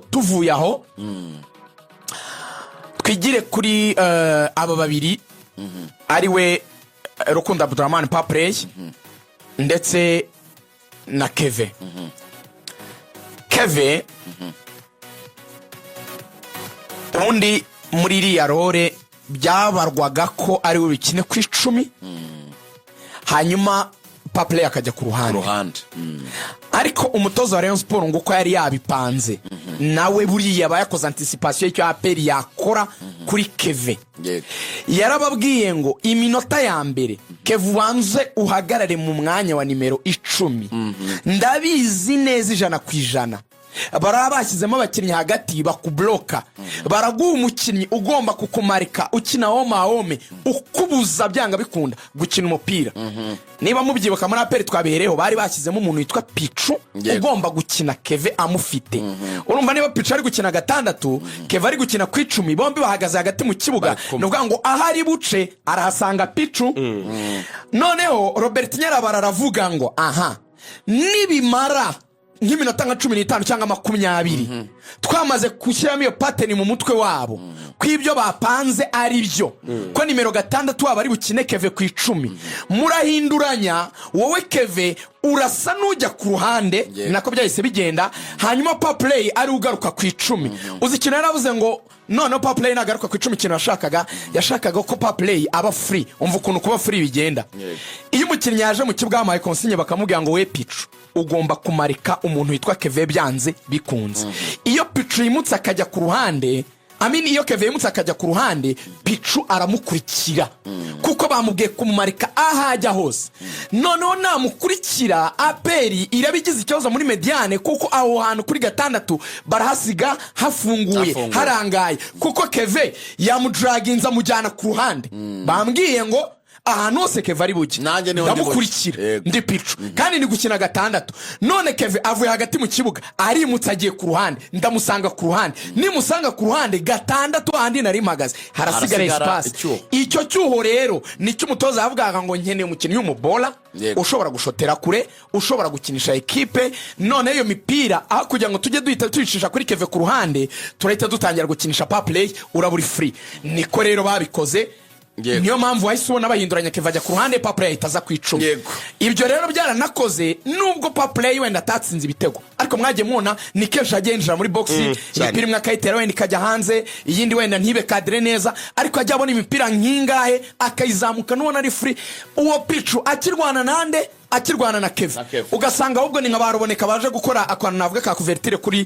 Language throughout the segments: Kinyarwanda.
Tuvuye aho, twigire kuri aba babiri, ari we Rukundo Abdurahman Paplay ndetse na Keve. Keve ubundi muri iriya role byabarwaga ko ari we bikine ku 10, hanyuma Paplay akajya ku ruhande. Ruhande. Ariko umutoza wa Rayon Sport ngo uko yari yabipanze, nawe buriya aba yakoze anticipation y'icyo APR yakora kuri Keve. Yarababwiye ngo iminota ya mbere, Keve ubanze uhagarare mu mwanya wa nimero 10. Ndabizi neza 100%, baraba bashyizemo abakinnyi hagati bakuburoka, baraguha umukinnyi ugomba kukumarika, ukina homme à homme, ukubuza byanga bikunda gukina umupira. Niba mubyibuka, muri APR twabihereho, bari bashyizemo umuntu witwa Picu ugomba gukina Keve amufite. Urumva niba Picu ari gukina gatandatu, Keve ari gukina ku 10, bombi bahagaze hagati mu kibuga. Bari kumwe. Ni ukuvuga ngo aho ari buce arahasanga Picu. Noneho Robert Nyarabara aravuga ngo aha nibimara nk'iminota nka 15 cyangwa 20, twamaze gushyiramo iyo pattern mu mutwe wabo ko ibyo bapanze ari byo, ko nimero 6 wabo ari bukine Keve ku 10, murahinduranya, wowe Keve urasa n'ujya ku ruhande. Nako byahise bigenda, hanyuma Paplay ari ugaruka ku 10. Uzi ikintu yaravuze ngo noneho Paplay nagaruka ku 10, ikintu yashakaga ko Paplay aba free. Umva ukuntu kuba free bigenda. Iyo umukinnyi yaje mu kibuga, bamuhaye consigne, bakamubwira ngo we Picu ugomba kumarika umuntu witwa Keve byanze bikunze, iyo Picu yimutse akajya ku ruhande, amini, iyo Keve yimutse akajya ku ruhande, Picu aramukurikira, kuko bamubwiye kumumarika aho ajya hose. Noneho namukurikira, APR iraba igize ikibazo muri médiane, kuko aho hantu kuri gatandatu barahasiga hafunguye, Hafunguye. harangaye, kuko Keve yamudaraginze amujyana ku ruhande. Bambwiye ngo ahantu hose Keve ari bujye, Nanjye niho ndi bujye. ndamukurikira. Ndi Picu kandi ni gukina gatandatu. None Keve avuye hagati mu kibuga, arimutse agiye ku ruhande, ndamusanga ku ruhande. Nimusanga ku ruhande, gatandatu ahandi nari mpagaze harasigara Harasigara espace. Icyuho. Icyo cyuho rero nicyo umutoza yavugaga ngo nkeneye umukinnyi w'umubola ushobora gushotera kure, ushobora gukinisha ekipe. None iyo mipira, aho kugira ngo tujye duhita tuyicisha kuri Keve ku ruhande, turahita dutangira gukinisha Paplay, uraba uri free. Niko rero babikoze. Niyo mpamvu wahise ubona bahinduranya, Keve ajya ku ruhande, Paplay ahita aza ku 10. Ibyo rero byaranakoze, nubwo Paplay wenda atatsinze ibitego, ariko mwagiye mubona ni kenshi yagiye yinjira muri box, imipira imwe akayitera wenda ikajya hanze, iyindi wenda ntibe cadré neza, ariko ajya abona imipira nk'ingahe akayizamuka n'ubona ari free, uwo Picu akirwana nande? Akirwana na Keve. Na Keve. Ugasanga ahubwo ni nka ba Ruboneka baje gukora akantu navuga ka couverture kuri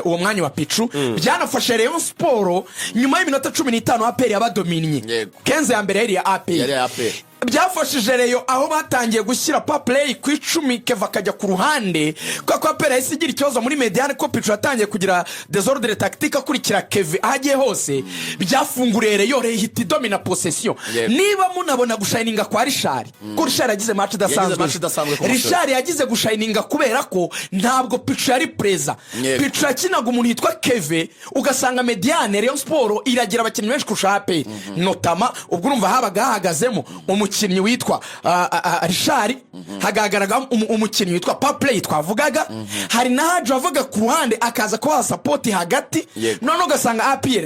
uwo mwanya wa Picu. Byanafashe Rayon Sport, nyuma y'iminota 15 APR yabadominnye. 15 ya mbere yari iya APR. Yari iya APR. Byafashije Rayon aho batangiye gushyira Paplay ku 10, Keva akajya ku ruhande, kubera ko APR yahise igira ikibazo muri médiane, ko Picu yatangiye kugira désordre tactique, akurikira Keve aho agiye hose. Byafunguriye Rayon, Rayon ihita idomina possession. Niba munabona gushayininga kwa Richard, ko Richard yagize match idasanzwe. Match idasanzwe ku musore. Richard yagize gushayininga kubera ko ntabwo Picu yari présent. Picu yakinaga umuntu witwa Keve, ugasanga médiane Rayon Sport iragira abakinnyi benshi kurusha APR. Notamment ubwo urumva habaga hahagazemo umukinnyi witwa Richard, hagaragaragamo umukinnyi witwa Paplay twavugaga, hari na Haji wavuga ku ruhande akaza kubaha support hagati. None ugasanga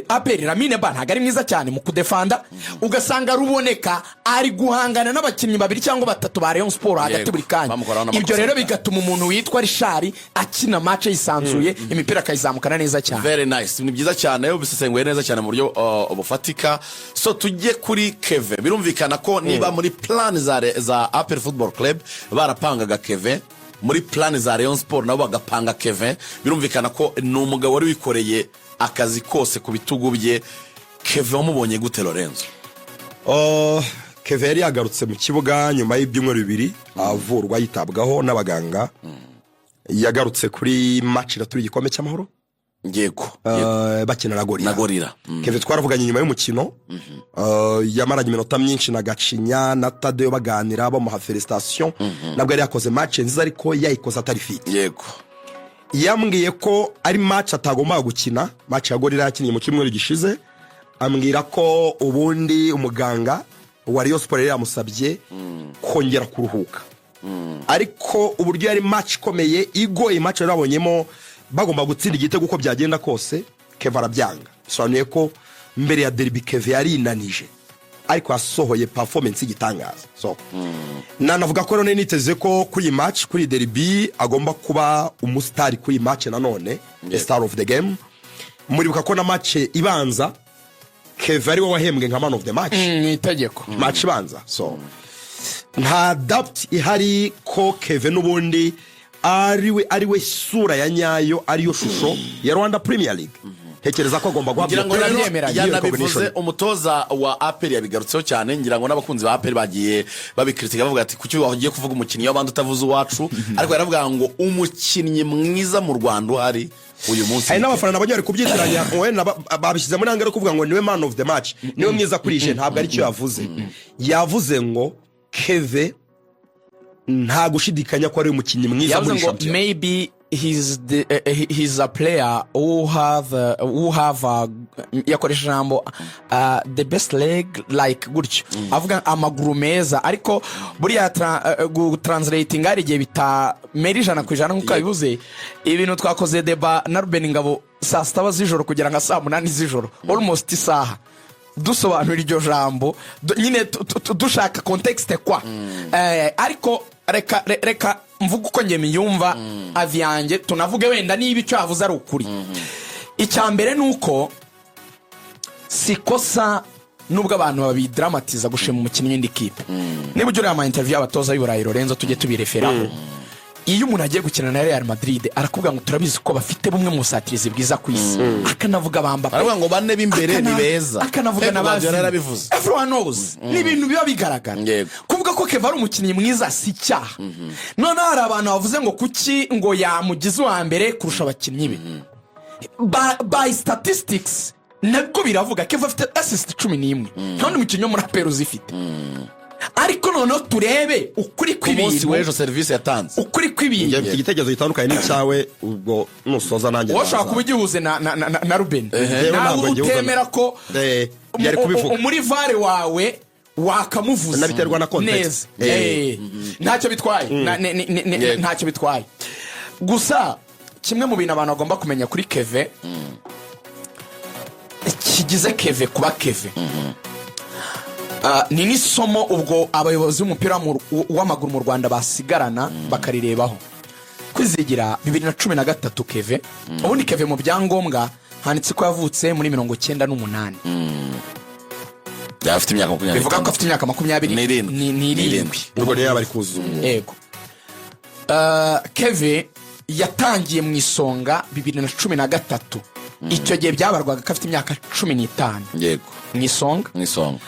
APR Lamine Ba ntabwo ari mwiza cyane mu kudefanda, ugasanga Ruboneka ari guhangana n'abakinnyi babiri cyangwa batatu ba Rayon Sport hagati buri kanya. Bamukoraho n'amakosa Ibyo rero cyane. bigatuma umuntu witwa Richard akina match yisanzuye, imipira akayizamukana neza cyane. Very nice, ni byiza cyane, ubisesenguye neza cyane mu buryo bufatika. So tujye kuri Keve. Birumvikana ko niba muri plan za APR Football Club barapangaga Keve, muri plan za Rayon Sport nabo bagapanga Keve, birumvikana ko ni umugabo wari wikoreye akazi kose ku bitugu bye. Keve wamubonye gute, Lorenzo? Oh, Keve yari yagarutse mu kibuga nyuma y'ibyumweru 2 avurwa, yitabwaho n'abaganga. Yagarutse kuri match iraturi igikombe cy'amahoro, bakina na Gorilla. Na Gorilla. Keve twaravuganye nyuma y'umukino, yamaranye iminota myinshi na Gacinya na Tadeyo, baganira, bamuha félicitations. Nabwo yari yakoze match nziza, ariko yayikoze atari fit. Yambwiye ko ari match atagombaga gukina, match ya Gorilla yakinnye mu cyumweru gishize. Ambwira ko ubundi umuganga wa Rayon Sport yari yamusabye kongera kuruhuka, ariko uburyo yari match ikomeye, igoye, match yari yabonyemo Bagomba gutsinda igitego uko byagenda kose, Keve arabyanga. Bisobanuye ko mbere ya derby Keve yarinanije, ariko yasohoye performance y'igitangaza. So nanavuga ko none niteze ko kuri iyi match, kuri iyi derby, agomba kuba umusitari kuri iyi match nanone, the star of the game. Muribuka ko na match ibanza Keve ari we wahembwe nka man of the match. Ni itegeko. Match ibanza. So nta doubt ihari ko Keve n'ubundi ariwe sura ya nyayo, ariyo shusho ya Rwanda Premier League. Ntekereza ko agomba guhabwa Ngira ngo rero Turabyemeranya. yanabivuze. Recognition. Umutoza wa APR yabigarutseho cyane. Ngira ngo n'abakunzi ba APR bagiye babikritika, bavuga ati: "Kuki wagiye kuvuga umukinnyi w'abandi utavuze uwacu?" Ariko yaravuga ngo umukinnyi mwiza mu Rwanda uhari uyu munsi Hari n'abafana nabonye bari kubyitiranya, wenda babishyize muri angle yo kuvuga ngo niwe man of the match, niwe mwiza kuri ije. Ntabwo aricyo yavuze. Yavuze ngo Keve nta gushidikanya ko ari umukinnyi mwiza Yavuze muri ngo shampiyona. Maybe he's a player who have yakoresha ijambo the best leg, like gutyo, avuga amaguru meza. Ariko buriya gutranslating hari igihe bitamera 100% nk'uko yabivuze. Ibintu twakoze débat na Ruben Ngabo saa 6 z'ijoro kugera nka saa 8 z'ijoro, almost isaha, dusobanura iryo jambo, nyine dushaka contexte kwa. Ariko reka mvuge uko njye miyumva, avis yanjye, tunavuge wenda niba icyo yavuze ari ukuri. Icya mbere ni uko si ikosa, nubwo abantu babidaramatiza, gushima umukinnyi w'indi kipe. Niba ujya ureba ama interview y'abatoza b'i Burayi, Lorenzo, tujye tubireferaho, iyo umuntu agiye gukina na Real Madrid arakubwira ngo turabizi ko bafite bumwe mu busatirizi bwiza ku isi, akanavuga ba Mbappe. Aravuga ngo bane b'imbere ni beza. Akanavuga Pep na ba Guardiola Vini. yarabivuze. Everyone knows, ni ibintu biba bigaragara. Kuvuga ko Keva ari umukinnyi mwiza si icyaha. Noneho hari abantu bavuze ngo kuki ngo yamugize uwa mbere kurusha abakinnyi be. By statistics nabwo biravuga, Keva afite assist 11, nta wundi mukinnyi wo muri APR uzifite. Ariko noneho turebe ukuri Ku munsi kw'ibintu. w'ejo serivisi yatanze. Ukuri kw'ibintu. Njye mfite igitekerezo gitandukanye n'icyawe, ubwo nusoza nanjye Wowe ushobora ndaza. kuba ugihuze na Ruben. Njyewe Nawe ntabwo ngihuza utemera ko yari kubivuga. Muri VAR wawe wakamuvuze. Nabiterwa na context. Neza. Ntacyo bitwaye. Ntacyo bitwaye. Gusa kimwe mu bintu abantu bagomba kumenya kuri Keve, kigize Keve kuba Keve, ni n'isomo ubwo abayobozi b'umupira w'amaguru mu Rwanda basigarana bakarirebaho. Kwizigira 2013 Keve, ubundi Keve mu byangombwa handitse ko yavutse muri 98. Yaba afite imyaka 20. Bivuga ko afite imyaka 27. N'irindwi. Ubwo rero yaba ari kuzuza. Yego. Keve yatangiye mu Isonga 2013. Icyo gihe byabarwaga ko afite imyaka 15. Mu Isonga. Mu Isonga.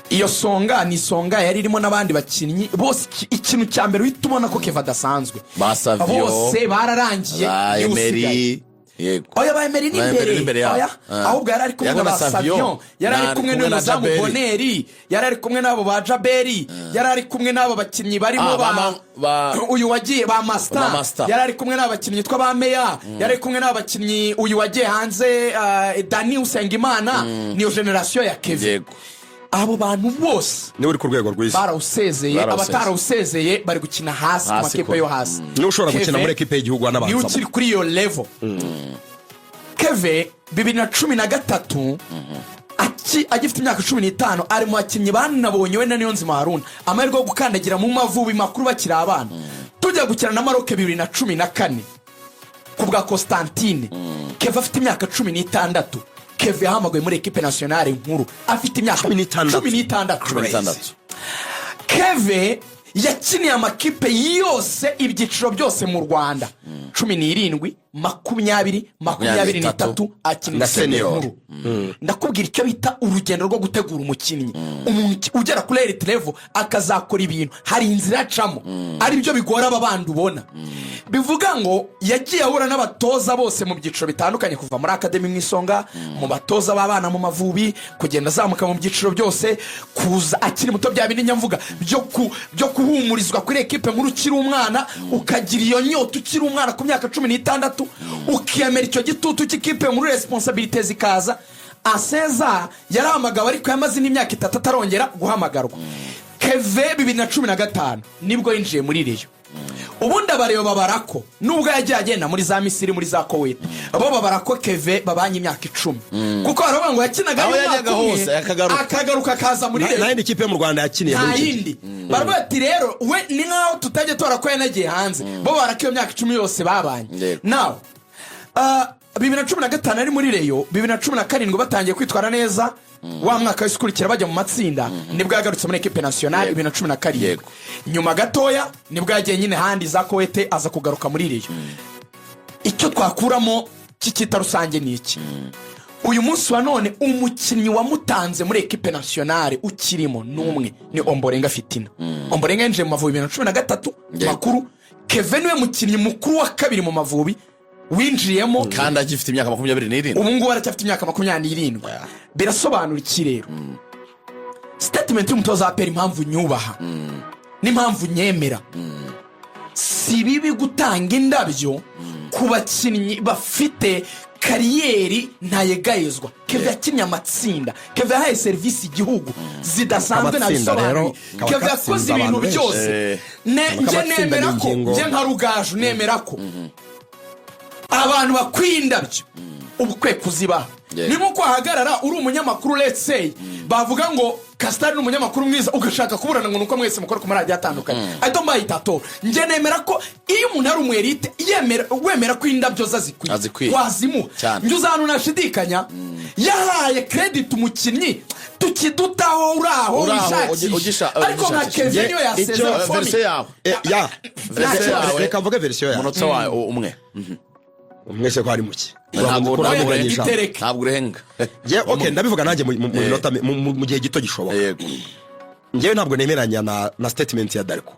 Iyo Songa ni Isonga yari irimo n'abandi bakinnyi bose. Ikintu cya mbere uhita ubona ko Keve adasanzwe, Ba Savio, bose bararangiye, ba niwe usigaye. Emery, yego. Oya, ba Emery ni Ba Emery imbere. ni imbere yabo. Oya, ahubwo yari ari kumwe Yari na ba na Savio. Savion, yari ari Na- kumwe kumwe na n'umuzamu Jaberi. Boneri, yari ari kumwe n'abo ba Jaberi, yari ari kumwe n'abo bakinnyi barimo Ah, ba uyu wagiye, ba Ba Masita. Master. Yari ari kumwe n'aba bakinnyi yitwa ba Meya, yari ari kumwe n'aba bakinnyi uyu wagiye hanze, Dani Usengimana. Niyo génération ya Keve. Abo bantu bose Niwe uri ku rwego rwiza. barawusezeye. Barawusezeye. Abatarawusezeye bari gukina hasi ku Hasi makipe kure. yo hasi. Niwe ushobora gukina Keve muri ekipe y'igihugu niwe anabanzamo. ukiri kuri iyo level. Keve 2013 agifite imyaka 15, ari mu bakinnyi banabonye we na Niyonzima Haruna amahirwe yo gukandagira mu Mavubi makuru bakiri abana. Tujya gukina na Maroc 2014 ku bwa Constantine, Keve afite imyaka 16. Keve yahamagawe muri équipe nationale nkuru afite imyaka 16. 16. 16. Keve yakiniye amakipe yose, ibyiciro byose mu Rwanda, 17, 20, 23, akina Na ikipe senior. nkuru. Ndakubwira icyo bita urugendo rwo gutegura umukinnyi. Umuntu ugera kuri elite level akazakora ibintu, hari inzira acamo, aribyo bigora aba bandi ubona. Bivuga ngo yagiye ahura n'abatoza bose mu byiciro bitandukanye, kuva muri academy mu Isonga, mu batoza b'abana mu Mavubi, kugenda azamuka mu byiciro byose, kuza akiri muto, bya bindi nyamvuga byo guhumurizwa kuri ekipe nkuru ukiri umwana, ukagira iyo nyota ukiri umwana ku myaka 16, ukiyemera icyo gitutu cy'ikipe muri responsabilité zikaza. Aseza yarahamagawe, ariko yamaze n'imyaka 3 atarongera guhamagarwa. Keve 2015 nibwo yinjiye muri Rayon. Ubundi abareba babara ko nubwo yagiye agenda muri za Misiri, muri za Kowete, bo babara ko Keve babanye imyaka 10, kuko baravuga ngo yakinaga Aho umwaka yajyaga umwe, hose, akagaruka. Akagaruka akaza muri Nta Rayon. yindi kipe yo mu Rwanda yakiniye Nta muri icyo gihe. yindi. Baravuga ati rero we ni nkaho tutajya tubara ko yanagiye hanze, bo babara ko iyo myaka 10 yose babanye. Nawe 2015 ari muri Rayon, 2017 batangiye kwitwara neza, wa mwaka wese ukurikira bajya mu matsinda, nibwo yagarutse muri équipe nationale 2017. Nyuma gatoya nibwo yagiye nyine handi za Kowete, aza kugaruka muri Rayon. Icyo twakuramo cy'icyita rusange ni iki? Uyu munsi wa none umukinnyi wamutanze muri équipe nationale ukirimo ni umwe, ni Omborenga Fitina. Omborenga yinjiye mu Mavubi 2013. Makuru Keve niwe mukinnyi mukuru wa kabiri mu Mavubi winjiyemo. Kandi agifite imyaka 27. Ubu ngubu aracyafite imyaka 27. Birasobanura iki rero? Statement y'umutoza wa APR, impamvu nyubaha n'impamvu nyemera, si bibi gutanga indabyo ku bakinnyi bafite carrière ntayegayezwa. Keve yakinnye amatsinda, Keve yahaye serivisi igihugu zidasanzwe. Amatsinda rero, Nabisobanuye. kaba Keve yakoze katsinze ibintu abantu benshi. byose. Kaba Njye amatsinda nemera ni ko ingingo. njye nka Rugaju nemera ko abantu bakwiye indabyo uba ukwiye kuzibaha. Ni nko wahagarara uri umunyamakuru, let's say bavuga ngo Kasitari ni umunyamakuru mwiza, ugashaka kuburana ngo nuko mwese mukora ku maradiyo atandukanye. I don't buy it at all. Njye nemera ko iyo umuntu ari umu élite, wemera ko indabyo ze azikwiye, Azikwiye. wazimuha. Cyane. Njye uza ahantu nashidikanya yahaye credit umukinnyi tukidutaho uri aho Uri aho, wishakisha, ariko nka ugishakisha. Keve niyo yasezera for me. Version yawe. Ya. Version yawe. Reka mvuge version yawe. Umunota wawe umwe. Mwese ko ari muke. Ntabwo Uramugabanya ijambo. Itereke. Ntabwo urenga. Njye, okay, ndabivuga nanjye mu minota mu gihe gito gishoboka. Njyewe ntabwo nemeranya na statement ya Darko,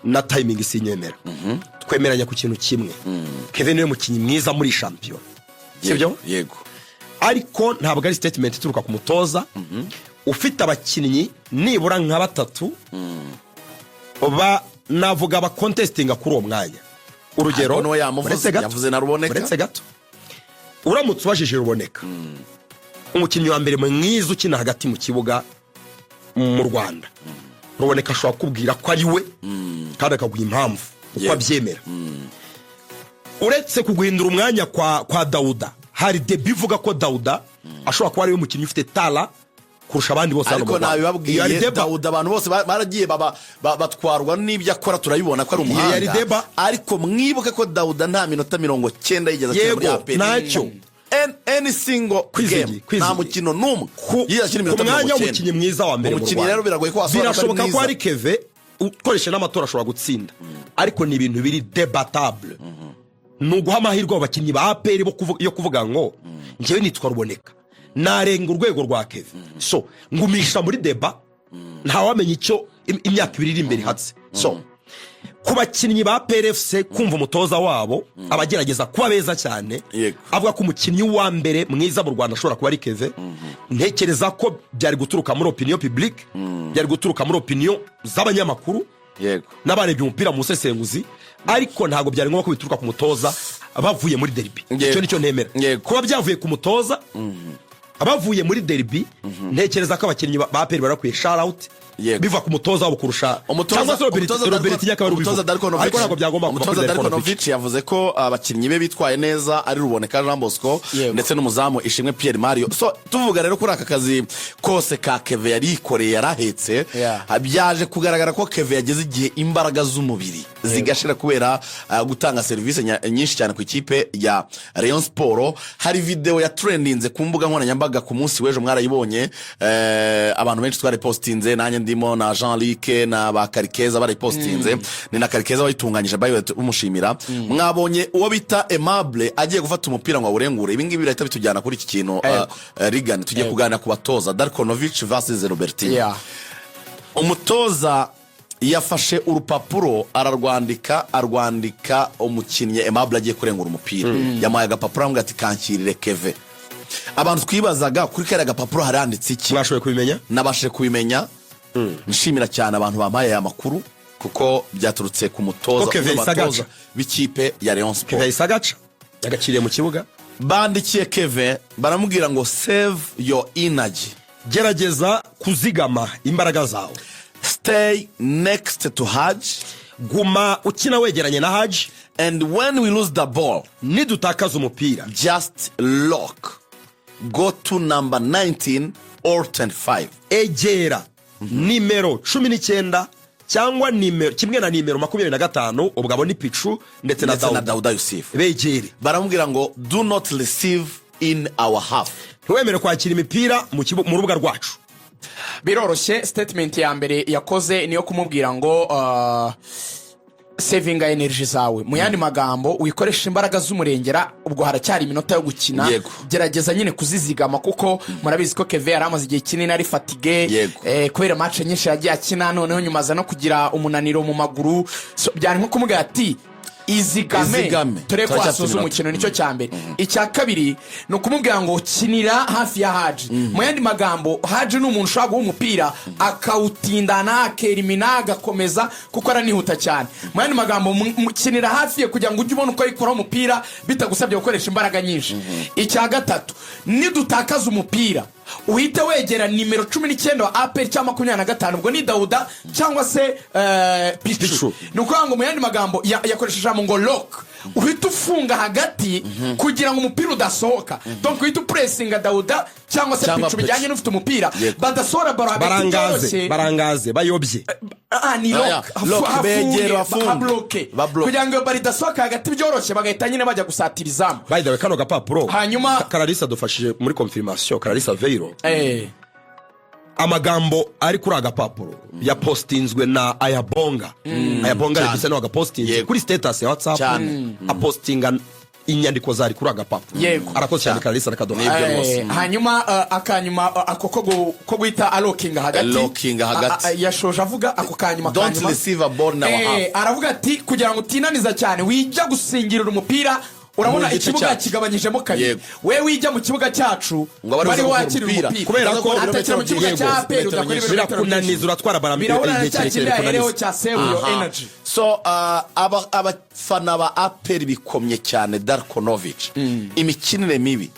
na timing sinyemera. Twemeranya ku kintu kimwe: Kevin niwe mukinnyi mwiza muri shampiyona, sibyo? Yego. Ariko ntabwo ari statement ituruka ku mutoza ufite abakinnyi nibura nka batatu ba navuga bacontestinga kuri uwo mwanya. Urugero, Ariko n'uwo yamuvuze, uretse gato, yavuze na Ruboneka. Uretse gato, uramutse ubajije Ruboneka umukinnyi wa mbere mwiza ukina hagati mu kibuga mu Rwanda, Ruboneka ashobora kukubwira ko ari we kandi akaguha impamvu uko abyemera. Uretse kuguhindura umwanya kwa Dawuda, hari débat ivuga ko Dawuda ashobora kuba ariwe mukinnyi ufite talent kurusha abandi bose hano mu Ariko Rwanda. Iyo yari nabibabwiye. débat. Dawuda abantu bose baragiye batwarwa n'ibyo akora, turabibona ko ari Iyo yari umuhanga. débat. Ariko mwibuke ko Dawuda nta minota 90 yigeze akina muri Yego, APR. ntacyo. Any single Kwizigi, game, Kwizigi. nta mukino n'umwe yigeze akina Ku iminota mwanya 90. w'umukinnyi mwiza wa mbere mu Umukinnyi Rwanda, rero biragoye ko wasobanura ko ari birashoboka ko mwiza. ari Keve, ukoresha n'amatora ashobora gutsinda, ariko ni ibintu biri debatable. Ni uguha amahirwe abo bakinnyi ba APR yo kuvuga ngo njyewe nitwa Ruboneka, narenga urwego rwa Keve. So ngumisha muri débat, ntawamenya icyo imyaka 2 iri imbere ihatse. So ku bakinnyi ba PRFC, kumva umutoza wabo abagerageza kuba beza cyane avuga ko umukinnyi wa mbere mwiza mu Rwanda ashobora kuba ari Keve, ntekereza ko byari guturuka muri opinion publique, byari guturuka muri opinion z'abanyamakuru n'abarebye umupira mu busesenguzi, ariko ntabwo byari ngombwa ko bituruka ku mutoza bavuye muri derby. Icyo nicyo ntemera. Kuba byavuye ku mutoza bavuye muri derby, ntekereza ko abakinnyi ba APR barakwiye shout biva ku mutoza wabo kurusha cyangwa se Robert akaba ari Umutoza ubivuga, Darko Novic, ariko ntabwo byagomba kuva umutoza kuri Darko Darko Novic. Novic yavuze ko abakinnyi be bitwaye neza ari Ruboneka Jean Bosco ndetse n'umuzamu Ishimwe Pierre Mario. So tuvuga rero kuri aka kazi kose ka Keve yari yikoreye, yarahetse, byaje kugaragara ko Keve yageze igihe imbaraga z'umubiri zigashira kubera gutanga serivisi nyinshi cyane ku ikipe ya Rayon Sport. Hari video ya trendinze ku mbuga nkoranyambaga ku munsi w'ejo, mwarayibonye, abantu benshi twarayipostinze, nanjye ndimo na Jean Luc na ba Karikeza barayipostinze. Ni na Karikeza wayitunganyije, by the way, umushimira. Mwabonye uwo bita Aimable agiye gufata umupira ngo awurengure. Ibi ngibi birahita bitujyana kuri iki kintu, Regan, tugiye kuganira ku batoza, Darko Novic versus Robertinho. Umutoza yafashe urupapuro ararwandika, arwandika umukinnyi Aimable agiye kurengura umupira. Yamuhaye agapapuro, aramubwira ati: "Kankirire Keve." Abantu twibazaga kuri kariya gapapuro haranditse iki? Mwashoboye kubimenya? Nabashije kubimenya. Nshimira cyane abantu bampaye aya makuru, kuko byaturutse ku mutoza, Ko Keve umwe mu yahise batoza agaca. b'ikipe ya Rayon Keve Sport. yahise agaca, yagaciriye mu kibuga. Bandikiye Keve baramubwira ngo: "Save your energy." Gerageza kuzigama imbaraga zawe. "Stay next to Haj." Guma ukina wegeranye na Haji. And when we lose the ball, nidutakaza umupira, just lock, go to number 19 or 25. Egera nimero 19 cyangwa nimero kimwe na nimero 25, ubwo abo ni Picu ndetse na ndetse na Dawuda. Dawuda Yusufu. Begere. Baramubwira ngo do not receive in our half. Ntiwemere kwakira imipira mu rubuga rwacu. Biroroshye, statement ya mbere yakoze niyo kumubwira ngo savinga energy zawe. Mu yandi magambo, wikoresha imbaraga z'umurengera, ubwo haracyari iminota yo gukina. Gerageza nyine kuzizigama, kuko murabizi ko Keve yari amaze igihe kinini ari fatigué kubera match nyinshi yagiye akina, noneho nyuma aza no kugira umunaniro mu maguru. So, byari nko kumubwira ati izigame, Izigame. turebe ko Turacyafite wasoza iminota. umukino. Nicyo cya mbere. Icya kabiri ni ukumubwira ngo kinira hafi ya Haji. Mu yandi magambo, Haji ni umuntu ushobora guha umupira akawutindana, akerimina, agakomeza, kuko aranihuta cyane. Mu yandi magambo, kinira hafi ye kugira ngo ujye ubona uko yikuraho umupira bitagusabye gukoresha imbaraga nyinshi. Icya gatatu, nidutakaza umupira, uhite wegera nimero 19 wa APR cyangwa 25, ubwo ni Dawuda cyangwa se Pichu. Pichu. Ni ukuvuga ngo mu yandi magambo yakoresheje ijambo ngo lock, uhita ufunga hagati kugira ngo umupira udasohoka. Donc uhita upressinga Dawuda cyangwa se cyangwa Pichu, bijyanye Pichu. n'ufite umupira, badasohora baro hagati barangaze. byoroshye. Barangaze, bayobye. Ah, ni Ah, lock. yeah. Lock, begera, bafunge. Habloke. Babloke. Kugira ngo iyo baro idasohoka hagati byoroshye, bagahita nyine bajya gusatira izamu. By the way, kano gapapuro, Kararisa dufashije muri confirmation, Kararisa Veiro. Amagambo ari kuri agapapuro yapostinzwe na Ayabonga. Ayabonga ari nawe agapostinze kuri status ya WhatsApp, apostinga inyandiko zari kuri agapapuro. Arakoze cyane Kararisa, rakaduha. Nibyo rwose. Hanyuma akanyuma, ako ko guhita alockinga hagati. Lockinga hagati. Yashoje avuga ako kanyuma. Don't Kanyuma. receive a ball in our half. Aravuga ati kugira ngo utinaniza cyane, wijya gusingirira umupira, urabona Mu gice ikibuga cyacu. kigabanyijemo kabiri. We wijya mu kibuga cyacu ngo abe bari ariwe uza wakirira gukura umupira. umupira. Kubera ko atakira mu kibuga cya APR, Metero udakora nyinshi. ibirometero Birakunaniza, byinshi. uratwara bara Birahura na igihe cya kirekire, kindi yahereho bikunaniza. cya save your energy. So abafana ba APR bikomye cyane Darkonovic imikinire mibi.